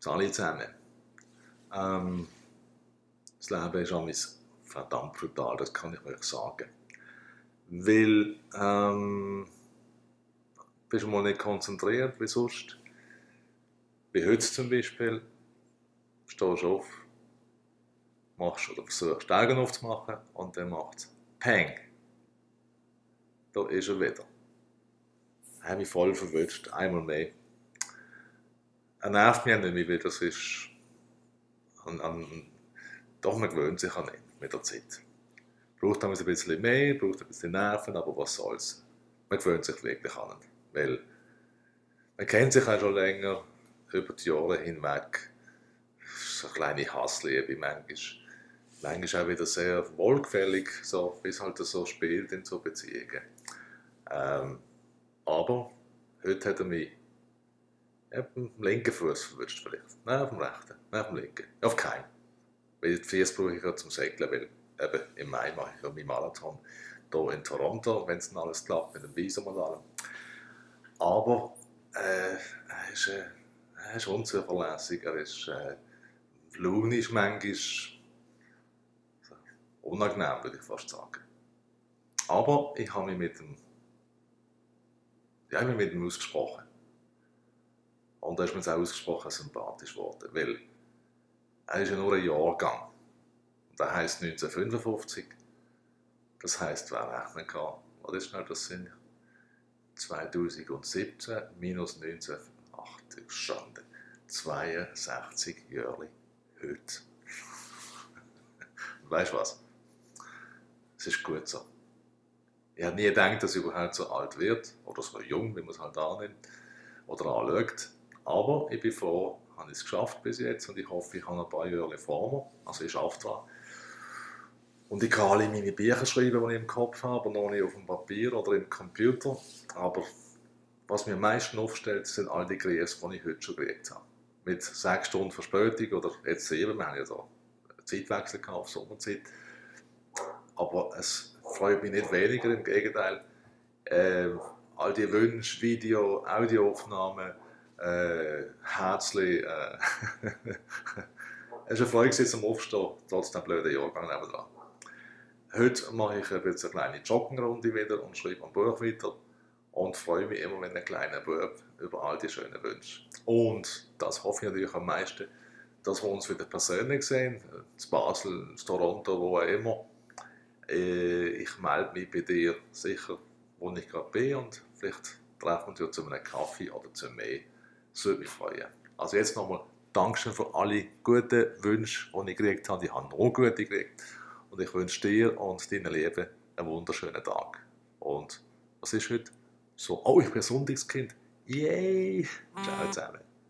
alle zusammen. Das Leben ist amigs verdammt brutal, das kann ich euch sagen. Weil bist du mal nicht konzentriert wie sonst. Wie heute zum Beispiel, stehst du auf, machst oder versuchst die Augen aufzumachen und dann macht es Peng. Da ist er wieder. Ich habe mich voll verwünscht, einmal mehr. Er nervt mich nicht mehr, weil das ist. Doch, man gewöhnt sich an ihn mit der Zeit. Braucht damals ein bisschen mehr, braucht ein bisschen Nerven, aber was soll's. Man gewöhnt sich wirklich an ihn. Weil man kennt sich auch schon länger, über die Jahre hinweg. So eine kleine Hassliebe manchmal auch wieder sehr wohlgefällig, so, wie es halt so spielt in so Beziehungen. Aber heute hat er mich auf dem linken Fuß verwünscht vielleicht. Nein, auf dem rechten. Nein, auf dem linken. Auf keinen. Weil die Füße brauche ich ja zum Segeln, weil eben im Mai mache ich ja meinen Marathon hier in Toronto, wenn es dann alles klappt, mit dem Visum und allem. Aber er ist unzuverlässig, er ist launisch manchmal, unangenehm, würde ich fast sagen. Aber ich habe mich mit ihm ausgesprochen. Und da ist mir jetzt auch ausgesprochen sympathisch geworden, weil er ist ja nur ein Jahrgang. Das heisst 1955. Das heisst, wer rechnen kann, was ist schnell das sind? 2017 minus 19, ach du Schande, 62 Jahre heute. Weißt du was? Es ist gut so. Ich habe nie gedacht, dass ich überhaupt so alt wird, oder so jung, wie man es halt annimmt, oder anschaut. Aber ich bin froh, habe ich es geschafft bis jetzt und ich hoffe, ich habe ein paar Jahre vor mir. Also ich schaffe dran. Und ich kann alle meine Bücher schreiben, die ich im Kopf habe, aber noch nicht auf dem Papier oder im Computer. Aber was mir am meisten aufstellt, sind all die Grüße, die ich heute schon gekriegt habe. Mit 6 Stunden Verspätung oder jetzt 7, wir haben ja da einen Zeitwechsel gehabt auf Sommerzeit. Aber es freut mich nicht weniger, im Gegenteil. All die Wünsche, Video, Audioaufnahmen, Herzli. Es ist eine Freude zum Aufstehen, trotz dem blöden Jahrgang nebenan. Heute mache ich eine kleine Joggenrunde wieder und schreibe ein Buch weiter und freue mich immer, wenn ein kleiner Bub über all die schönen Wünsche. Und das hoffe ich natürlich am meisten, dass wir uns wieder persönlich sehen, in Basel, in Toronto, wo auch immer. Ich melde mich bei dir sicher, wo ich gerade bin und vielleicht treffen wir uns ja zu einem Kaffee oder zu mehr. Das würde mich freuen. Also jetzt nochmal Dankeschön für alle guten Wünsche, die ich gekriegt habe. Ich habe noch gute gekriegt. Und ich wünsche dir und deinen Lieben einen wunderschönen Tag. Und was ist heute? So, oh, ich bin Sonntagskind. Yay! Ciao zusammen.